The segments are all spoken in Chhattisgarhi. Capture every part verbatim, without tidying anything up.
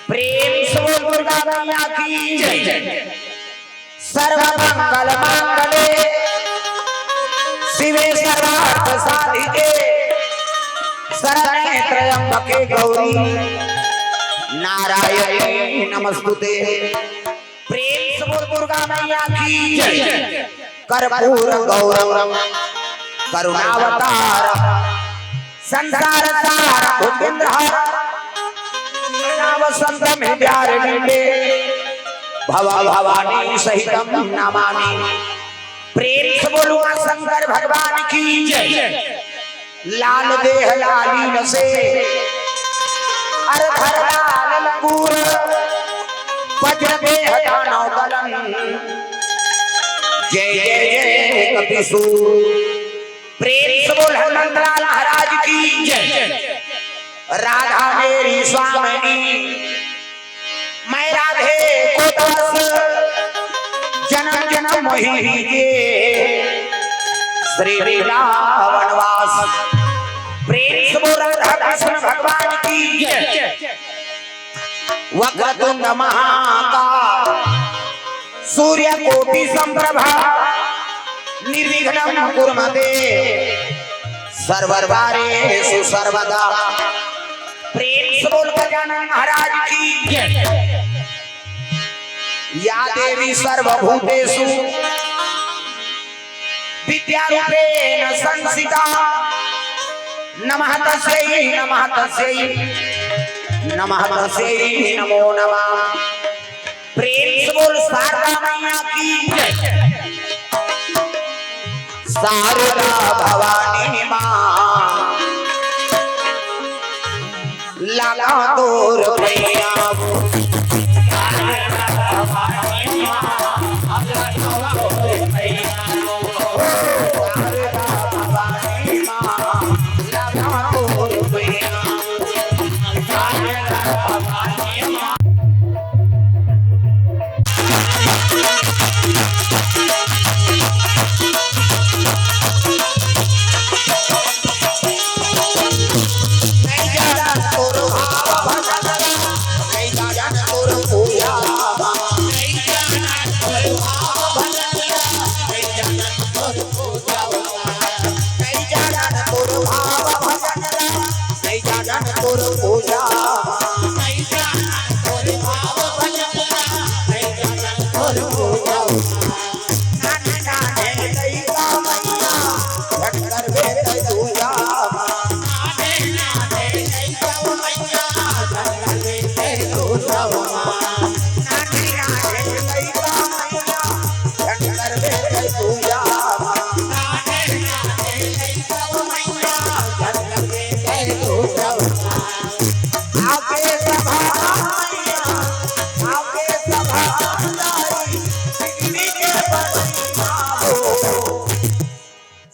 प्रेम से बोल दुर्गा मैया की जय। सर्व मंगल मांगल्ये शिवे सर्वार्थ साधिके शरण्ये त्र्यंबके गौरी नारायणी नमस्तुते। प्रेम से बोल दुर्गा मैया की जय। कर्पूर गौरम करुणावतार संसार सार भूपेंद्र हर नाम संतम हृदयारविंदे भव भवानी सहितम नमामि। प्रेम से बोलो शंकर भगवान की जय। लाल देह लालीन से अर धर लाल लंगूर वज्र देह दानव दलन जय जय जय कपिसूर। प्रेम से बोल हनुमंतलाल महाराज की जय। राधा मेरी स्वामिनी मैं राधे को दास जन्म जन्म मोहि लीजे श्री वृंदावन वास। प्रेम से बोल राधा कृष्ण भगवान की जय। वक्रतुंड महाकाय सूर्य कोटि संप्रभा निर्विघ्नं कुरु मे देव सर्वकार्येषु सर्वदा। प्रेम से बोल गजानन महाराज की जय। या देवी सर्वभूतेषु विद्यारूपेण संस्थिता नमः तस्यै नमः तस्यै नमः तस्यै नमो नमः। प्रेम से बोल शारदा मैया की जय। शारदा भवानी माँ लागा तोर पैया।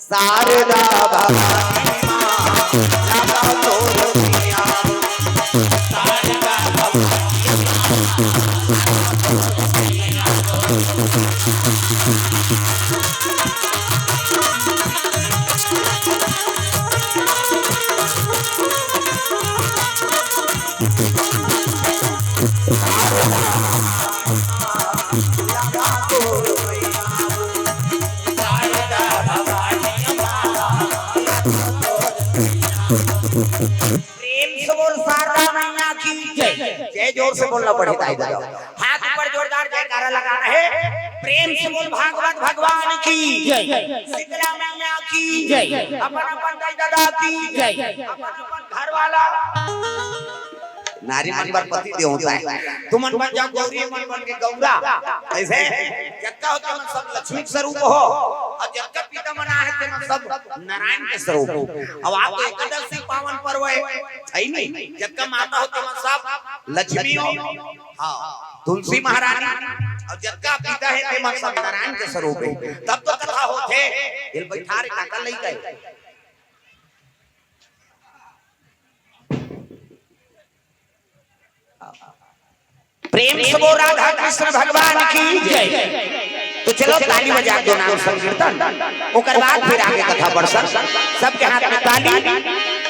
शारदा भवानी माँ, लगा तोर मैया। प्रेम से बोल शारदा मैया की जय। जय जोर से बोलना पड़े, ताई बजाओ। हाथ ऊपर जोरदार जयकारा लगाना है। प्रेम से बोल भागवत भगवान की जय। शीतला मैया की जय। अपन अपन दाई ददा की जय। अपन अपन घर वाला। नारी मन बर पति देव होता है। तुमन बन जाओ गौरी, मन बन के गौरा। ऐसे जतका हो, तुमन सब लक्ष्मी के स्वरूप हो, और जतका पिता मन आहे, तुमन सब नारायण के स्वरूप हो। अब आज तो एकादशी पावन पर्व है, है नहीं? जतका माता हो, तुमन सब लक्ष्मी हो। हाँ, तुलसी महारानी, और जतका पिता है, तुमन सब नारायण के स्वरूप है। तब तो कथा होथे। इल बैठा रे, काका लई गए। प्रेम से बोल राधा कृष्ण भगवान की जय। तो चलो ताली बजा दो, नाम संकीर्तन, ओकर बाद फिर आगे कथा बढ़ सक। सबके हाथ में ताली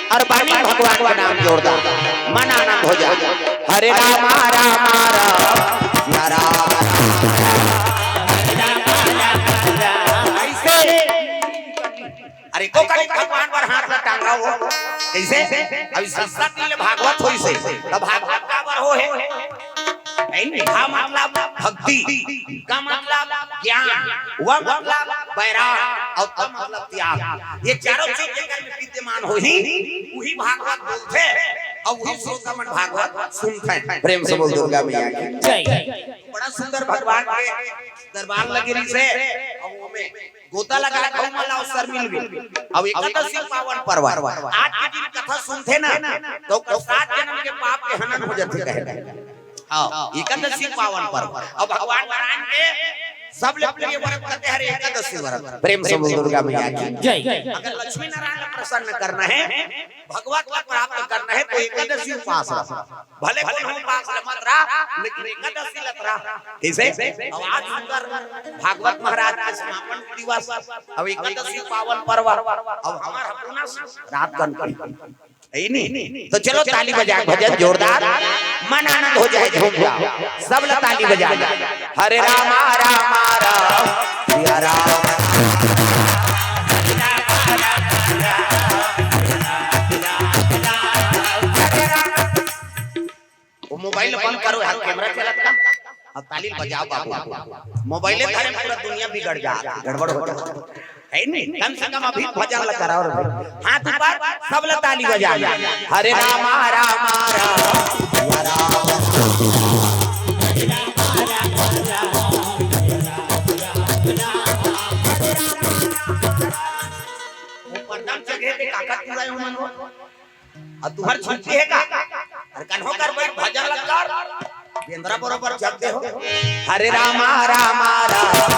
और पानी, भगवान का नाम जोरदार, मन आनंद हो जाए। हरे रामा रामा राम, या राम राम। ऐसे अरे को करी भगवान पर हाथ ला टांगा हो। कैसे? अभी संस्था के लिए भागवत होइसे, तब भागवत का बर हो है? है नहीं? भा मतलब भक्ति, का मतलब ज्ञान, व मतलब बैराग, और का मतलब त्याग। ये चारों चीज जेकर में विद्यमान होही, वही भागवत बोलथे, और वही श्रोता मन भागवत सुनथे। प्रेम से बोल दुर्गा मैया की जय। बड़ा सुंदर भगवान के दरबार लगे रहिसे, और वो में गोता लगा के ओमन ला अवसर मिल गे। अब एकादशी पावन पर्व, आज के दिन कथा सुनथे ना, तो ओकर सात जन्म के पाप के हनन हो जाथे कहे। हाँ, एकादशी पावन पर्व। अब भगवान नारायण के सबले प्रिय व्रत कहते हरे एकादशी व्रत। प्रेम से बोल दुर्गा मैया की जय। अगर लक्ष्मी नारायण ला प्रसन्न करना है, भगवत ला प्राप्त करना है, तो एकादशी उपास रख। भले कोनो उपास ल मत रहा, लेकिन एकादशी ल त रहा। कैसे? अब आज सुंदर भागवत महाराज के समापन दिवस, अब एकादशी पावन पर्व, अब हमार अपना रात कन की। है नी? तो चलो ताली बजा के भजन जोरदार, मन आनंद हो जाए, झूम जाओ, सब ल ताली बजा लो। हरे रामा रामा राम, सिया राम। वो मोबाइल बंद करो यार, कैमरा चलत का। अब ताली बजाओ बाबू, मोबाइल धरे में पूरा दुनिया बिगड़ जात, गड़बड़ हो जात। है नहीं, कम से कम अभी भजन लगा रहा। हाथ ऊपर, सब ल ताली बजा। हरे रामा रामा राम। वो पर्दा जगह पे काका पूरा हो मनो। अउ तुहर छुट्टी हे का? अरे कन्हो कर भाई भजन लग कर। बेंदरा बरोबर जब दे हो। हरे रामा रामा राम।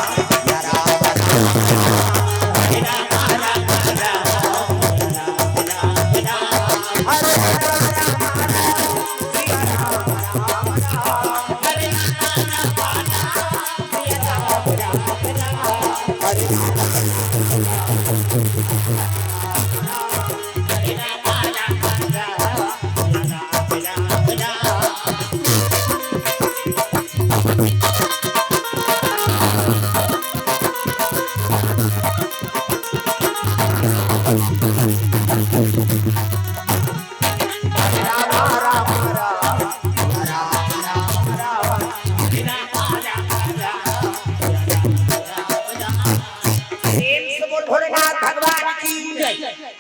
प्रेम से बोल भोलेनाथ भगवान की।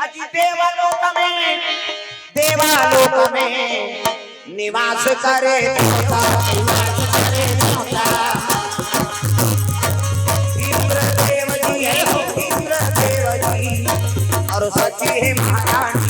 अजी देवलोक में, देवलोक में निवास करे देवता। इंद्रदेव जी, इंद्रदेव जी, और सची है महारानी।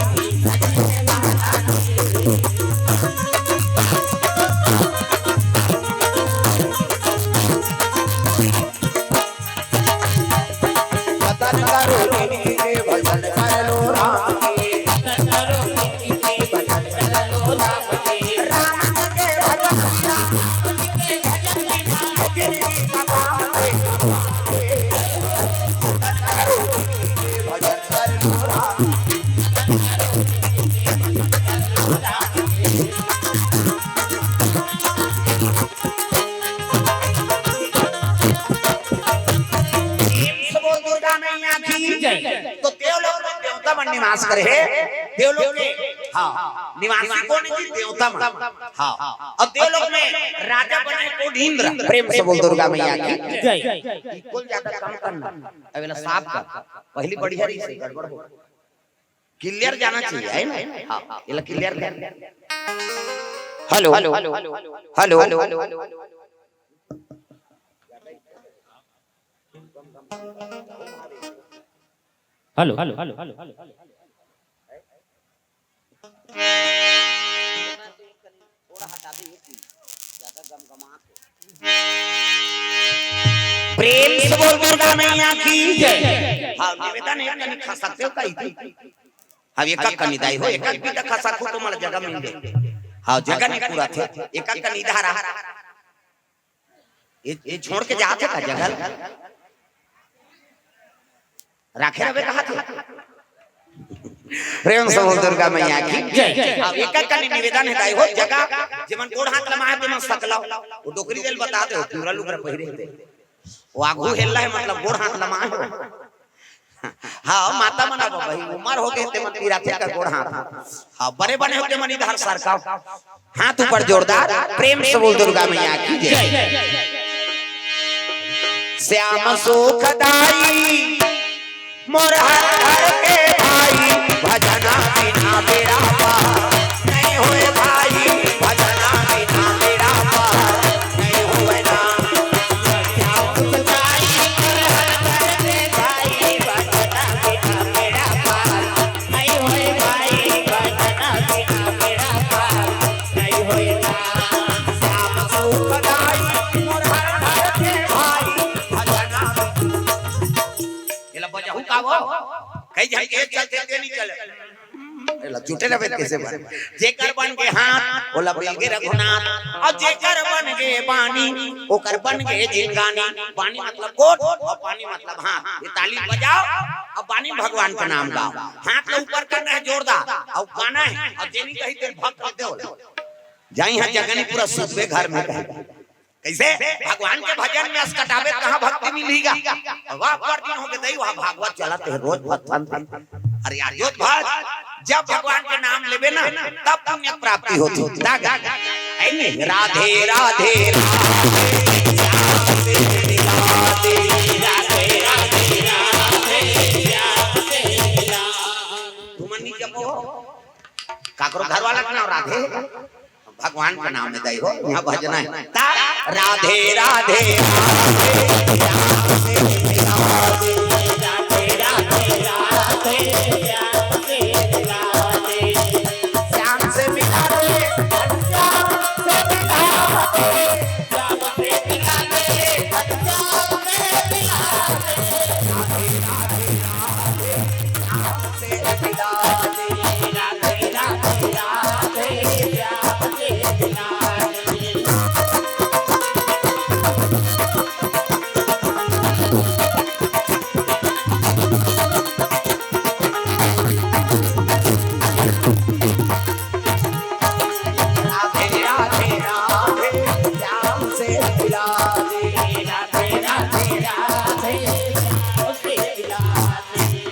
तो देवलोक में देवता मन निवास करे हे। देवलोक के, हाँ, निवासी कोन हे जी? देवता मन। हाँ, अउ देवलोक में राजा बने हे कोन? इंद्र। प्रेम से बोल दुर्गा मैया की जय। इक्वल ज्यादा कम करना, अब एला साफ कर, पहली बढ़िया रही से गड़बड़ हो। क्लियर जाना चाहिए, है ना? हाँ, एला क्लियर कर। Hello, hello, hello, hello. Hello, hello, hello, hello, hello. प्रेम से बोल दुर्गा मैया की जय। हाँ, निवेदन हे, कनी खसकते हो कहीं? हाँ, एक एक कनी दाई हो, एक एक भी खसकू तो मला जगह मिल जाए। हाँ, जगह नहीं पूरा थे, एक एक कनी इधर आ। ये, ये छोड़ के जाते का जगह? राखे रहे कहा थे। प्रेम से बोल दुर्गा मैया की जय। अब एक एक कनी निवेदन हे दाई हो, जगह जेमन गोड़ हाथ लमाए तेमन सकलाओ, वो डोकरी दिल बता दे, पूरा लुगरा पहिरे थे। वो आगू हेलना हे, मतलब गोड़ हाथ लमाए हो। हाँ, माता मन अब भाई उमर हो गे, तेमन पिराथे का गोड़ हाथ। हाँ, बड़े बने हो तेमन इधर सरका। हाथ ऊपर जोरदार, प्रेम से बोल दुर्गा मैया की जय। श्याम सुखदाई मोर हर घर के भाई, भजना बिना बेड़ा पार नहीं होए भाई, भजना बिना बेड़ा पार नहीं होए ना। श्याम सुखदाई मोर हर घर के भाई, भजना बिना बेड़ा पार नहीं होए भाई, भजना बिना बेड़ा पार नहीं होए ना। श्याम सुखदाई मोर हर घर के भाई, भजना। एला बजाहू का वो? कई झन के चलथे ते नहीं चले। एला जुटे रहे कैसे बन? जेकर बन के हाथ, ओला मिल गे रघुनाथ। अउ जेकर बन गे बानी, ओकर बन गे जिंदगानी। बानी मतलब गोठ, अउ पानी मतलब हाथ। ये ताली बजाओ, अउ बानी भगवान का नाम गाओ। हाथ ला ऊपर करना हे जोरदार, अउ गाना हे, अउ जेनी कही तेन भक्त दे। जाई हा जगनी पूरा सुतबे घर में कही। कैसे? भगवान के भजन में अस कटाबे, कहाँ भक्ति मिलही गा? वाह, पर दिन हो गे दई, वहाँ भागवत चलत हे, रोज भजन। अरे यार, जोत भज, जब भगवान के नाम लेबे ना, तब पुण्य प्राप्ति होथे। ता गा? है नहीं? राधे, राधे, राधे, राधे, राधे, राधे, राधे। तुमन नहीं जपो? काकरो घर वाला के नाम राधे? भगवान के नाम में दई हो, यहाँ भजना हे। ता राधे, राधे, राधे, राधे, राधे, राधे, श्याम से मिला दे, श्याम से मिला दे, श्याम से मिला दे, श्याम से मिला दे।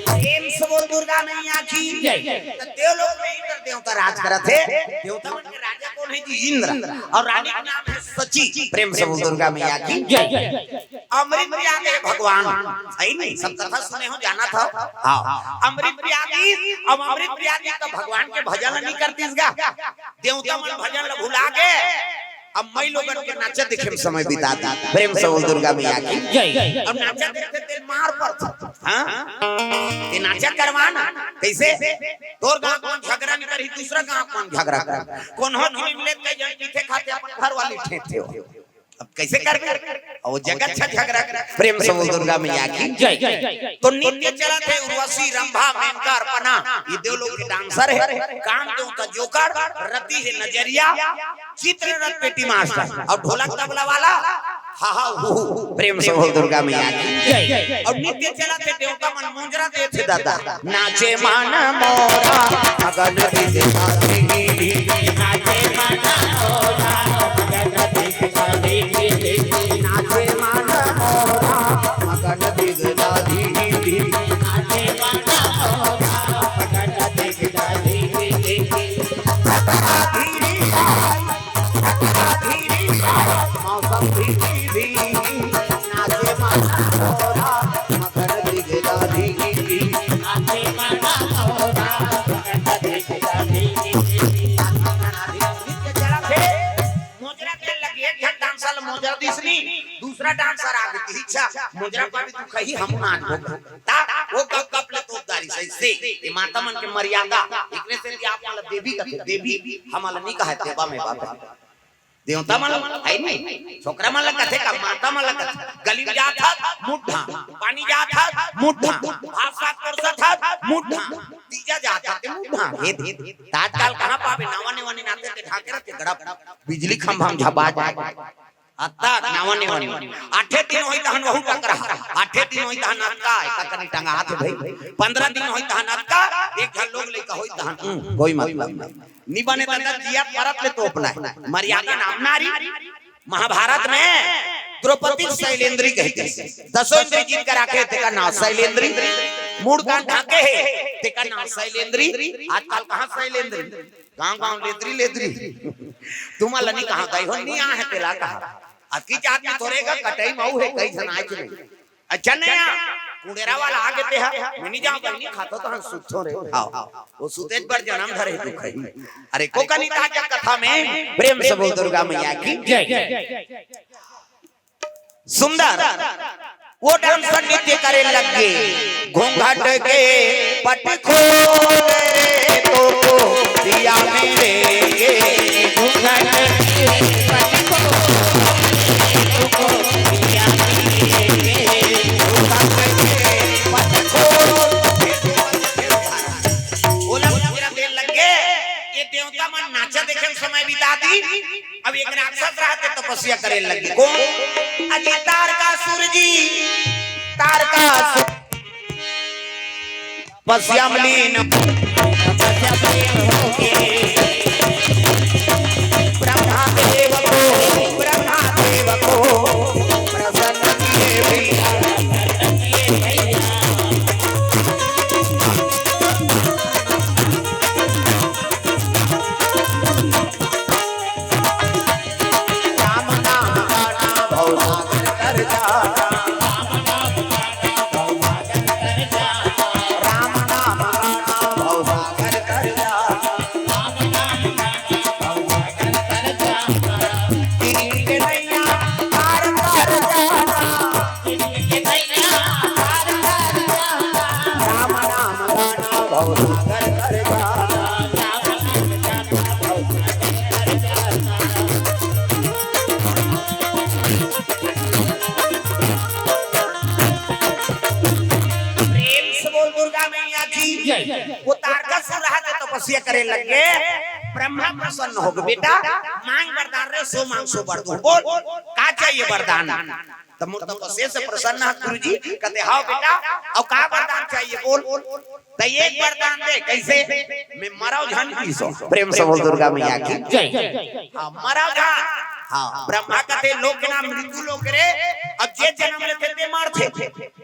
प्रेम से बोल दुर्गा मैया की जय। त देवलोक में इंद्र देवता राज करत हे। देवता मन के राजा कोन हे जी? इंद्र। अउ रानी का नाम हे सची। प्रेम से बोल दुर्गा मैया की जय। अमृत पिया दे भगवान, है नहीं? सब कथा सुने हो, जाना था। हाँ, अमृत पिया दी। अब अमृत पिया दी तो भगवान के भजन नहीं करतीस गा? देवता मन भजन ला भुला गे। अब मई लोगन के नाचा देखे में समय बिता दी। प्रेम से बोल दुर्गा मैया की जय। अब नाचा देखे ते मार पर था। हाँ, ये नाचा करवाना कैसे? तोर गांव कौन झगड़ा नहीं करी, दूसरा गांव कौन झगड़ा कर? कौन हो दिन ले कई जन पीछे खाते अपन घर वाली ठेठे हो। अब कैसे करबे? अउ वो जगत छ झगड़ा। प्रेम से बोल दुर्गा मैया की जय। तो नित्य चलत हे उर्वशी, रंभा, मेनका, अर्पणा, ये देवलोक के डांसर हे। काम देवता जोकर, रति हे नजरिया, चित्ररथ पेटी मास्टर अउ ढोलक तबला वाला। हा हा हू हू। प्रेम से बोल दुर्गा मैया की जय। अउ नित्य चलत हे देवता मन मुंजरा देथे दादा। नाचे मन मोरा मगन दिस दादी दीदी। नाचे मन मोरा मगन दिस दादी दीदी। नाचे मन मोरा मगन दिस दादी दीदी। नाचे मोजरा के लगे एक झन डांसर ल मोजरा दिसनी, दूसरा डांसर आगे कि अच्छा मोजरा पाबे त खही, हम नाच भोग। ता वो गप गप ले तोप डारिस अइसे। ये माता मन के मर्यादा। एकरे सेती आप मन ल देवी कथे, देवी हमन ल नी कहे देवा में बाप। देवता मन ल हे नी, छोकरा मन ल कथे का, माता मन ल कथे। गली में जात हस, मुंह ढांक, पानी जात हस, मुंह ढांक, भात साग परोसत हस, मुंह ढांक, तीजा जात हस, ते मुंह ढांक। हे, हे, हे। त आजकल कहाँ पाबे, नावा नेवा नी नाते ते ढांके रथे गड़प। बिजली खंभा में झपा जाय। अतका नावा नेवा नी। आठे दिन होही तहन वहू टकरा, आठे दिन होही तहन अतका, एकर कनी टंगात हे भाई। पंद्रह दिन होही तहन अतका, एक झन लोग लइका होही तहन, हम्म, कोई मतलब नहीं। नी बने त जियत मरत ले तोपना हे। मर्यादा नाम नारी। महाभारत में द्रौपदी शैलेंद्री कहिथे। दसों इंद्री जीत के राखे हे, तेकर नाव शैलेंद्री। मूड़ कान ढांके हे, तेकर नाव शैलेंद्री। आजकल कहाँ शैलेंद्री? गांव-गांव लेदरी, लेदरी। तुमन ल नी कहा, दाई हो, नी आए हे तेला कहा। अतकी जात में थोरे का कटई मऊ हे, कई झन आए चले। अच्छा नया, कुड़ेरा वाला आगे ते हा, मैं नी जांव, बहिनी खाथों त हम सुतथों रे। हाव, वो सुतेच बर जनम धरे दुख हे। अरे, को कनी ताजा कथा में, प्रेम से बोल दुर्गा मैया की जय। सुंदर, वो डांसर नृत्य करे लग गे, घूंघट के पट खोल रे तो को दिया मेरे के। घूंघट के पट खोल रे तो को दिया मेरे के। घूंघट के पट खोल। ओला पूरा देर लग गे, ये देवता मन नाचा देखे समय बिता दी। अब एक राक्षस रहते तपस्या करे लगे। कौन? अजी तारकासुर जी, तारकासुर। तपस्या में लीन। तपस्या में लीन होके ब्रह्मा देव को, ब्रह्मा देव को प्रसन्न किए भैया। राम नाम गाना भवसागर तर जाना। राम नाम गाना भवसागर तर जाना। गिरी के नैया पार कर जाना। राम नाम गाना भवसागर तर जाना। प्रेम से बोल दुर्गा मैया की जय। वो तारकासुर रहा तो तपस्या करे लग गे। ब्रह्मा प्रसन्न हो गे, बेटा मांग वरदान रे, सो मांग सो वर दूं। बोल का चाहिए वरदान? त मोर तपस्या से प्रसन्न हे गुरुजी। कथे, "हाव बेटा, अउ का वरदान चाहिए बोल?" त एक वरदान दे, कइसे? मैं मरव झन किसो। प्रेम से बोल दुर्गा मैया की जय। हाँ, मरव झन। हाँ, ब्रह्मा कथे, "लोक के नाम मृत्यु लोक रे, अब जे जनम लेथे ते मरथे।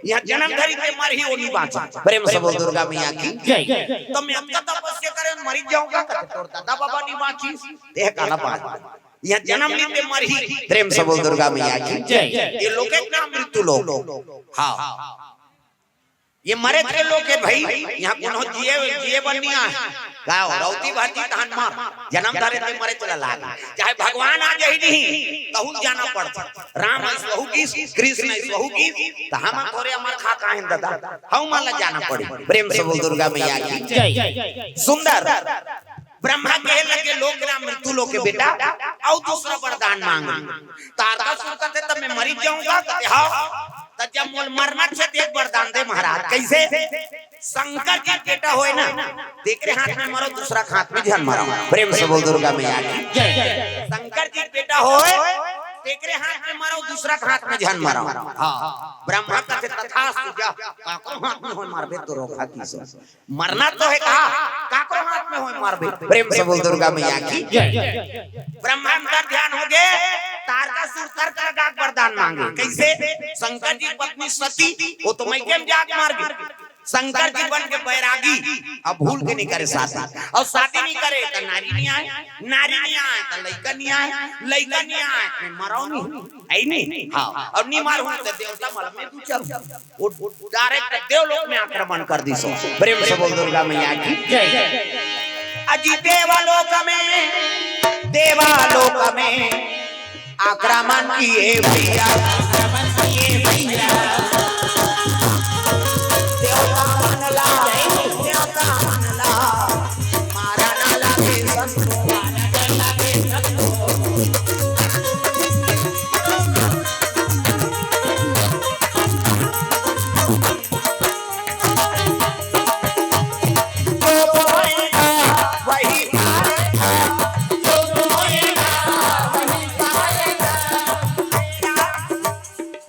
इहाँ जनम धरी ते मरही, ओ नी बाँचे।" प्रेम से बोल दुर्गा मैया की जय। त मैं अतका तपस्या करे मरी जाहूँ का? कथे, "तोर दादा बाबा नी बाँचिस, ते काला बाँच?" इहाँ जनम ली ते मरही। प्रेम से बोल दुर्गा मैया की जय। ये लोक के नाम मृत्यु लोक। हाँ, ये मरे के लोक हे भाई, इहाँ कोनो जिए, जिए बर नी आए। का हो, रौती भर जी तहन मर, जनम धरे ते मरे चला लाग। चाहे भगवान आ जाही नहीं, तहू जाना पड़थे। राम अइस वहू गिस, कृष्ण अइस वहू गिस, त हमन थोरे अमर खा काहे दादा, हमन ला जाना पड़ी। प्रेम से बोल दुर्गा मैया की जय। सुंदर। ब्रह्मा कहे लगे, "लोक नाम मृत्यु लोक हे बेटा, अउ दूसरा वरदान मांग।" तारकासुर कथे, "त मैं मरी जाहूँ का?" कथे, "हाँ।" "त जब मोला मरना हे, त एक वरदान दे महाराज।" कइसे? "शंकर जी बेटा होय ना, तेकरे हाथ में मरव, दूसरा के हाथ में झन मरव।" प्रेम से बोल दुर्गा मैया की जय। "शंकर जी बेटा होय, तेकरे हाथ में मरव, दूसरा के हाथ में झन मरव।" हाँ, ब्रह्मा कथे, "तथास्तु, जा, काकरो हाथ में होय मरबे त रोखा किसो।" मरना तो हे कहा, काकरो हाथ में होय मरबे। प्रेम से बोल दुर्गा मैया की जय। ब्रह्मा अंतर ध्यान हो गे, तारकासुर तर्क लगा के वरदान मांगे। कइसे? "शंकर जी पत्नी सती, ओ तो मइके में जाके मर गे। शंकर जी बन के बैरागी, अब भूल के नहीं करे शादी। अउ शादी नहीं करे त नारी नहीं आय, नारी नहीं आय त लइका नहीं आय, लइका नहीं आय त मरव नहीं, है नहीं? हाँ, अउ नहीं मारहूं त देवता मल में दू चार, वो डायरेक्ट देवलोक में आक्रमण कर दिस। प्रेम से बोल दुर्गा मैया की जय। अजी देवलोक में, देवलोक में आक्रमण किए भैया, आक्रमण किए भैया। देवता मन ला, देवता मन ला, मारा ना लागे संतो, मारा ना लागे संतो। जो बोएगा वही पाएगा, जो बोएगा वही पाएगा।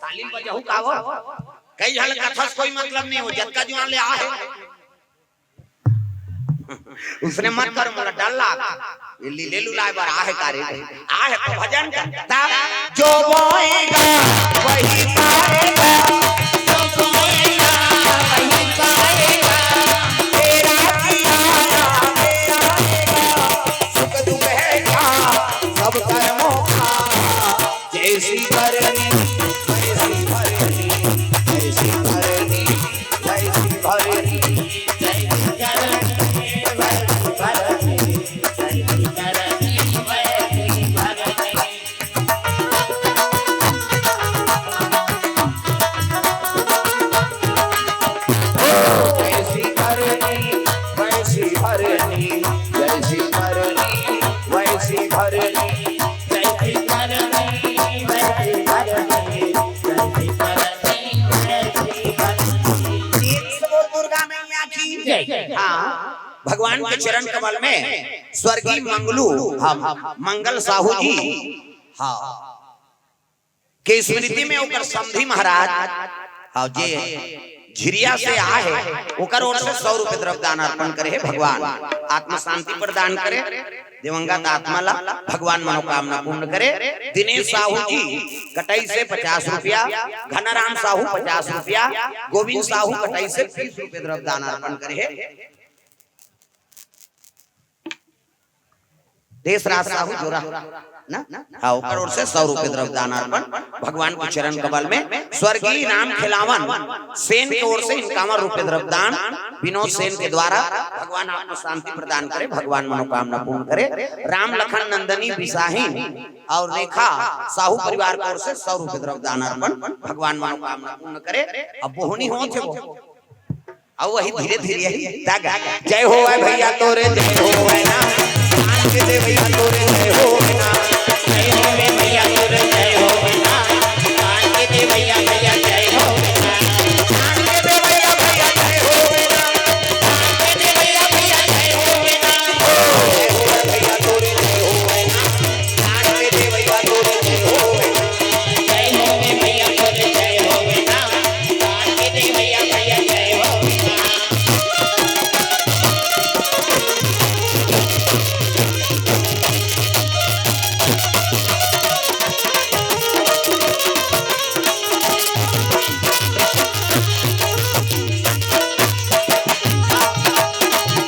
ताली बजाऊ का वो? कई झन कथस कोई मतलब नहीं हो, जतका जुआन ले आहे। उसने मत कर, मोला डर लाग। ये लीले लुलाए बर आहे का रे? आहे तो भजन कर। ता जो बोएगा वही पाएगा, जो बोएगा वही पाएगा। तेरा किया मेरा रहेगा, सुख दुख है क्या सब कर्मों का। जैसी करनी वैसी भरनी, जैसी करनी वैसी भरनी। जैसी करनी वैसी भरनी, जैसी करनी वैसी भरनी। जैसी करनी वैसी भरनी, जैसी करनी वैसी भरनी। प्रेम से बोल दुर्गा मैया की जय। हाँ, भगवान के चरण कमल में स्वर्गीय मंगलू, हम मंगल साहू जी, हाँ, के स्मृति में ओकर समधी महाराज, हाँ, जे झिरिया से आए हे, ओकर ओर से सौ रुपये द्रव्य दान अर्पण करे हे भगवान, आत्मा शांति प्रदान करे, दिवंगत आत्मा ला भगवान मनोकामना पूर्ण करे। दिनेश साहू जी कटई से पचास रुपया, घनाराम साहू पचास रुपया, गोविंद साहू कटई से तीस रुपये द्रव्य दान अर्पण करे हे। देशराज साहू जोरा ना, हाँ, ओकर ओर से सौ रुपये द्रव्य दान अर्पण भगवान के चरण कमल में। स्वर्गीय राम खिलावन सेन के ओर से इक्यावन रुपये द्रव्य दान विनोद सेन के द्वारा। भगवान आत्मा शांति प्रदान करे, भगवान मनोकामना पूर्ण करे। राम लखन नंदनी बिसाहिन अउ रेखा साहू परिवार के ओर से सौ रुपये द्रव्य दान अर्पण, भगवान मनोकामना पूर्ण करे। अब बोहनी होत हे वो। अउ वही धीरे धीरे ही तागा। जय हो ए भैया तोरे, जय हो ए ना। कान के दे भैया तोरे, जय हो ए ना। जय हो ए भैया तोरे, जय हो ए ना। कान के दे भैया, भैया जय हो ए ना। कान के दे भैया, भैया जय हो ए ना। कान के दे भैया, भैया जय हो ए ना। जय हो ए भैया तोरे, जय हो ए ना। कान के दे भैया तोरे, जय हो ए ना। जय हो ए भैया तोरे, जय हो ए ना।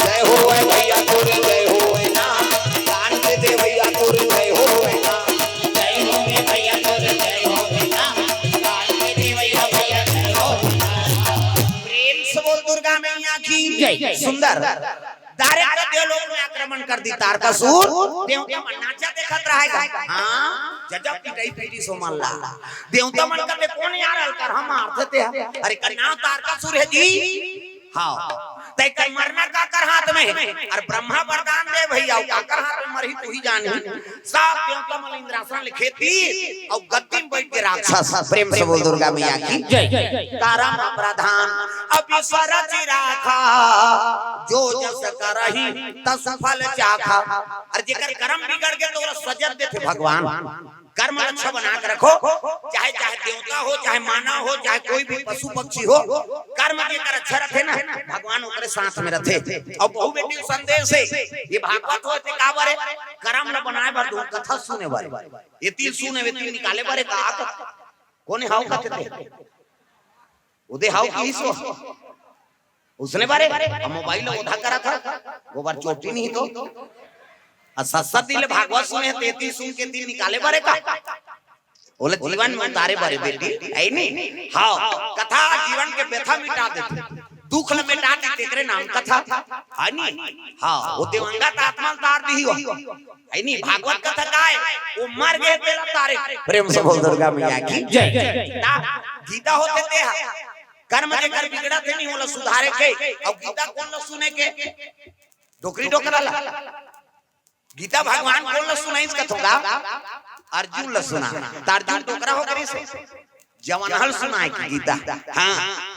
जय हो ए भैया तोरे, जय हो ए ना। कान के दे भैया तोरे, जय हो ए ना। जय हो ए भैया तोरे, जय हो ए ना। कान के दे भैया, भैया जय हो ए ना। प्रेम से बोल दुर्गा मैया की जय। सुंदर। डायरेक्ट देवलोक में आक्रमण कर दी तारकासुर। देवता मन नाचा देखत रहेगा। हाँ, जजब पिटाई पीटी सो मन ला। देवता मन कहते, "कौन यार हल्कर हम मारते ते?" अरे, कर नाम तारकासुर हे जी। हाँ, तै कर मरना काकर हाथ में हे? अरे, ब्रह्मा वरदान दे भैया, काकर हाथ में मरही तू ही जान ही। सब देवता मन इंद्रासन लिखे थी अउ गद्दी में बैठ के राक्षस। प्रेम से बोल दुर्गा मैया की जय। तारा मा प्रधान अब ईश्वर जी राखा, जो जस करही तस फल चाखा। अरे जेकर कर्म बिगड़ गे तो ओला सजा देथे भगवान। कर्म अच्छा बना के रखो, चाहे, चाहे देवता हो, चाहे मानव हो, चाहे कोई भी पशु पक्षी हो, कर्म जेकर अच्छा रथे ना, भगवान ओकरे साथ में रथे। अउ बहू बेटी के संदेश हे, ये भागवत हो ते काबर हे? कर्म ल बनाए बर दो, कथा सुने बर। ये तिल सुने, वे तिल निकाले बर का? कोने हाव कथे ते? उदे हाव की सो। उसने बारे, अब मोबाइल ओधा करा था, वो बार चोटी नहीं तो। आ सस्ता दिल भागवत सुने, तेती सुन के दिल निकाले बारे का? बोले जीवन में उतारे बारे बेटी, है नी? हाँ, कथा जीवन के व्यथा मिटा देथे, दुख ल मिटा दे, तेकरे नाम कथा, है नी? हाँ, वो दिवंगत आत्मा ल तार दिही हो, है नी? भागवत कथा का है? वो मर गए तेला तारे। प्रेम से बोल दुर्गा मैया की जय। ता गीता होथे ते हा, कर्म जेकर बिगड़त हे नी, ओला सुधारे के। अउ गीता कोन ला सुने के? डोकरी डोकरा ला। गीता भगवान कोन ला सुनाइस कथों गा? अर्जुन ला सुना। त अर्जुन डोकरा हो गे रिहिसे, जवान हल सुनाए के गीता। हाँ,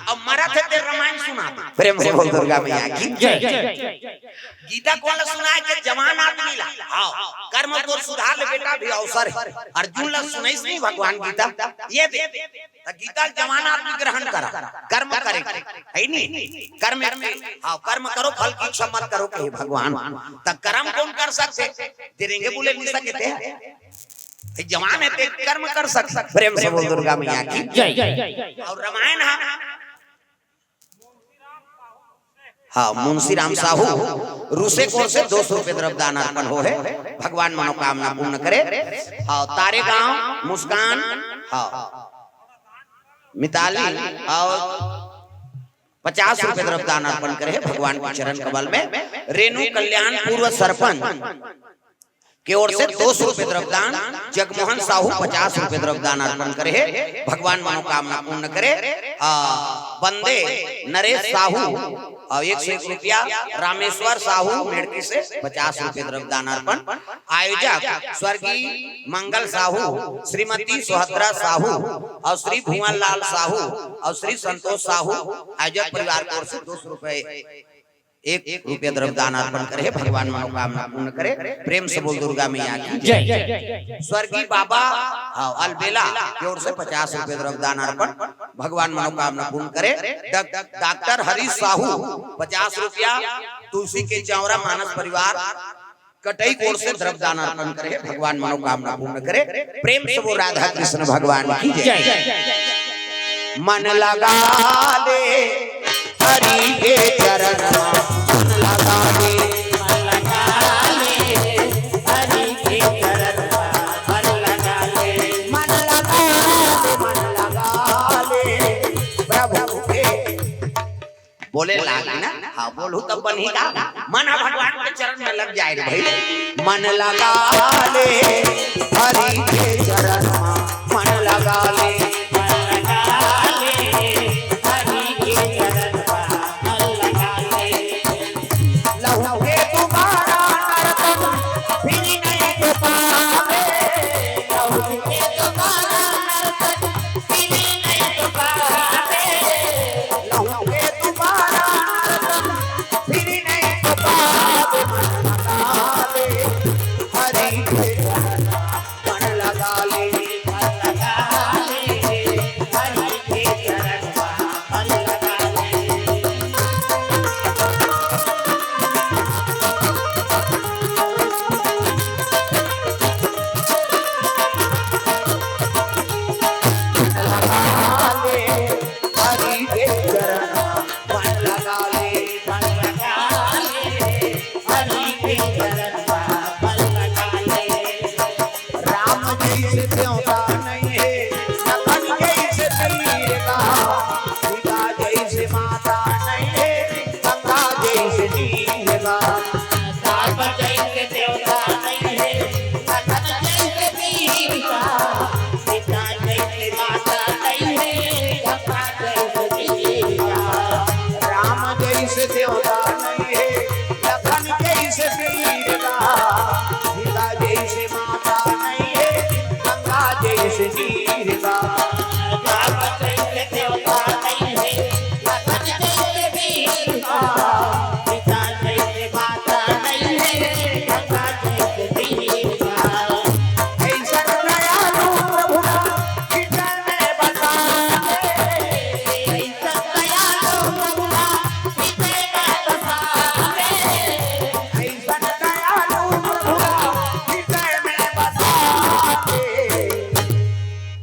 अब मरत हे ते रामायण सुना दे। प्रेम से बोल दुर्गा मैया की जय। गीता कोन ला सुनाए के? जवान आदमी ला। हाँ, कर्म तोर सुधार ले बेटा, अभी अवसर हे। अर्जुन ला सुनाइस नहीं भगवान गीता, ये दे। त गीता ल जवान आदमी ग्रहण करा, कर्म करे के, है नी? कर्म, हाँ, कर्म करो, फल की इच्छा मत करो, कहे भगवान। त कर्म कोन कर सकथे? जे रेंगे बोले नहीं सकथे। हे जवान हे ते कर्म कर सकथे। प्रेम से बोल दुर्गा मैया की जय। अउ रामायण हा, हाँ, मुंशी राम साहू रूसे कोर से दो सौ रुपये द्रव्य दान अर्पण हो हे, भगवान मनोकामना पूर्ण करे। हाँ, तारेगांव मुस्कान, हाँ, मिताली अउ पचास रुपये द्रव्य दान अर्पण करे हे भगवान के चरण कमल में। रेणु कल्याण पूर्व सरपंच के ओर से दो सौ रुपये द्रव्य दान, जगमोहन साहू पचास रुपये द्रव्य दान अर्पण करे हे, भगवान मनोकामना पूर्ण करे। आ, बंदे नरेश साहू अउ एक सौ एक रुपया, रामेश्वर साहू मेड़की से पचास रुपये द्रव्य दान अर्पण। आयोजक स्वर्गीय मंगल साहू, श्रीमती सुभद्रा साहू अउ श्री भुवन लाल साहू अउ श्री संतोष साहू, आयोजक परिवार की ओर से दो सौ रुपये, एक रुपया द्रव्य दान अर्पण करे हे, भगवान मनोकामना पूर्ण करे। प्रेम से बोल दुर्गा मैया की जय। स्वर्गीय बाबा, हाँ, अलबेला की ओर से पचास रुपये द्रव्य दान अर्पण, भगवान मनोकामना पूर्ण करे। डॉक-, डॉक्टर हरीश साहू पचास रुपया, तुलसी के चौरा मानस परिवार कटई कोर से द्रव्य दान अर्पण करे, भगवान मनोकामना पूर्ण करे। प्रेम से बोल राधा कृष्ण भगवान की जय। मन लगा ले हरि के चरण मा, मन लगा ले, मन लगा ले हरि के चरण मा, मन लगा ले, मन लगा ले, मन लगा ले प्रभु के। बोले लागी ना, हाँ, बोलहू तब बनही का। मन ह भगवान के चरण में लग जाए रे भाई। मन लगा ले हरि के चरण मा, मन लगा ले, मन लगा ले हरि के चरण मा, मन लगा ले। लहू के दोबारा नर्तन फिर नहीं तो पावे, लहू के दोबारा नर्तन फिर नहीं तो पावे, लहू के दोबारा नर्तन फिर नहीं तो पावे। मन लगा ले हरि के चरण मा, मन लगा ले, मन लगा ले हरि के चरण मा, मन लगा ले। हरि के चरण मा मन लगा ले, मन लगा ले, हरि के चरण मा मन लगा ले। राम जैसे देवता नहीं हे, लखन जैसे वीर बा, सीता जैसे माता नहीं हे, गंगा जैसे नीर बा। राम जैसे देवता नहीं हे, लखन जैसे वीर बा, सीता जैसे माता नहीं हे, गंगा जैसे वीर बा। राम जैसे देवता नहीं हे, लखन जैसे वीर बा, सीता जैसे माता नहीं हे, गंगा जैसे नीर बा। राम जैसे देवता नहीं हे, लखन जैसे वीर बा, सीता जैसे माता नहीं हे, गंगा जैसे नीर बा। ऐसन दयालु प्रभु ला हृदय में बसा ले, ऐसन दयालु प्रभु ला हृदय में बसा ले, ऐसन दयालु प्रभु ला हृदय में बसा ले।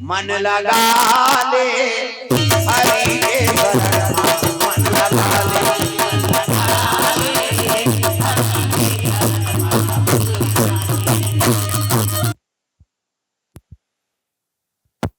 मन लगा ले